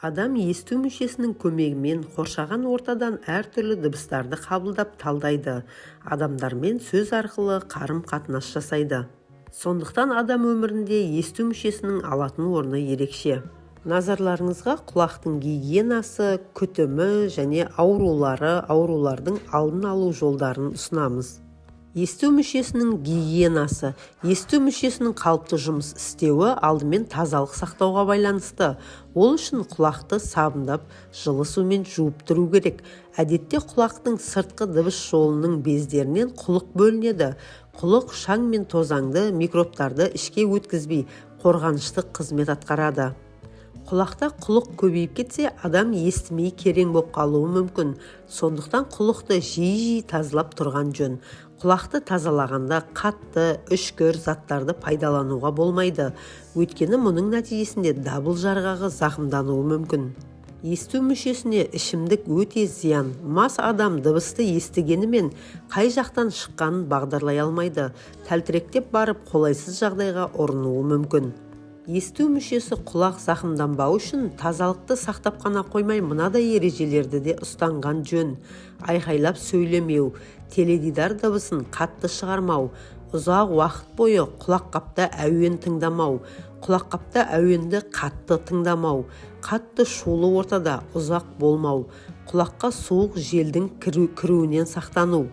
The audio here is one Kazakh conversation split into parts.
Адам есту мүшесінің көмегімен қоршаған ортадан әртүрлі дыбыстарды қабылдап, талдайды, адамдармен сөз арқылы қарым-қатынас жасайды. Сондықтан адам өмірінде есту мүшесінің алатын орны ерекше. Назарларыңызға құлақтың гигиенасы, күтімі және аурулары, аурулардың алдын алу жолдарын ұсынамыз. Есту мүшесінің гигиенасы. Есту мүшесінің қалыпты жұмыс істеуі алдымен тазалық сақтауға байланысты. Ол үшін құлақты сабындап, жылы сумен жуып тұру керек. Әдетте құлақтың сыртқы дыбыс жолының бездерінен құлық бөлінеді. Құлық шаң мен тозаңды, микробтарды ішке өткізбей, қорғаныштық қызмет атқарады. Құлақта құлық көбейіп кетсе, адам естімей, керең боп қалуы мүмкін. Сондықтан құлықты жиі-жиі тазалап тұрған жөн. Құлақты тазалағанда қатты, үшкір заттарды пайдалануға болмайды, өйткені мұның нәтижесінде дабыл жарғағы зақымдануы мүмкін. Есту мүшесіне ішімдік өте зиян. Мас адам дыбысты естігенімен, қай жақтан шыққанын бағдарлай алмайды, тәлтіректеп барып, қолайсыз жағдайға ұрынуы мүмкін. Есту мүшесі, құлақ зақымданбау үшін тазалықты сақтап қана қоймай, мынадай ережелерді де ұстанған жөн: айқайлап сөйлемеу, теледидар дыбысын қатты шығармау, ұзақ уақыт бойы құлаққапта әуен тыңдамау, құлаққапта әуенді қатты тыңдамау, қатты шулы ортада ұзақ болмау, құлаққа суық желдің кіруінен сақтану.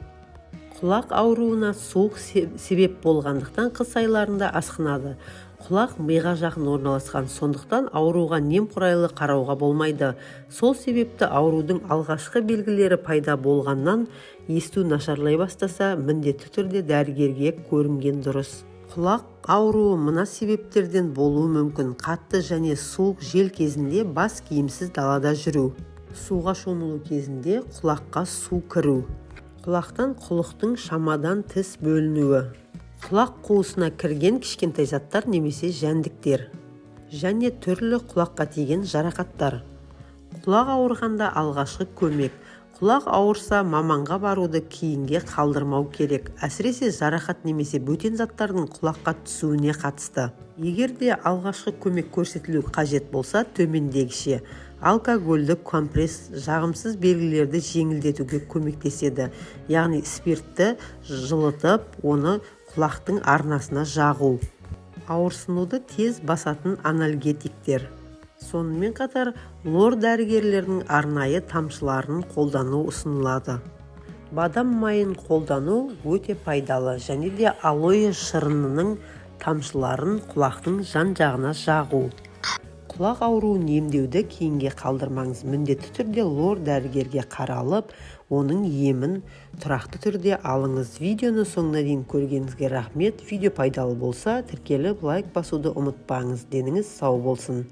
Құлақ ауруына суық себеп болғандықтан, қыс айларында асқынады. Құлақ миға жақын орналасқан, сондықтан ауруға немқұрайлы қарауға болмайды. Сол себепті аурудың алғашқы белгілері пайда болғаннан, есту нашарлай бастаса, міндетті түрде дәрігерге көрінген дұрыс. Құлақ ауруы мына себептерден болуы мүмкін: қатты және суық жел кезінде бас киімсіз далада жүру, суға шомылу кезінде құлаққа су кіру, құлақтан құлықтың шамадан тыс бөлінуі, құлақ қуысына кірген кішкентай заттар немесе жәндіктер және түрлі құлаққа тиген жарақаттар. Құлақ ауырғанда алғашқы көмек. Құлақ ауырса, маманға баруды кейінге қалдырмау керек, әсіресе жарақат немесе бөтен заттардың құлаққа түсуіне қатысты. Егер де алғашқы көмек көрсетілу қажет болса, төмендегіше: алкогольді компресс жағымсыз белгілерді жеңілдетуге көмектеседі, яғни спиртті жылытып, оны құлақтың арнасына жағу, ауырсынуды тез басатын анальгетиктер, сонымен қатар лор дәрігерлердің арнайы тамшыларын қолдану ұсынылады. Бадам майын қолдану өте пайдалы және де алоэ шырынының тамшыларын құлақтың жан-жағына жағу. Құлақ ауруын емдеуді кейінге қалдырмаңыз. Міндетті түрде лор дәрігерге қаралып, оның емін тұрақты түрде алыңыз. Видеоны соңына дейін көргеніңізге рахмет. Видео пайдалы болса, тіркеліп, лайк басуды ұмытпаңыз. Деніңіз сау болсын.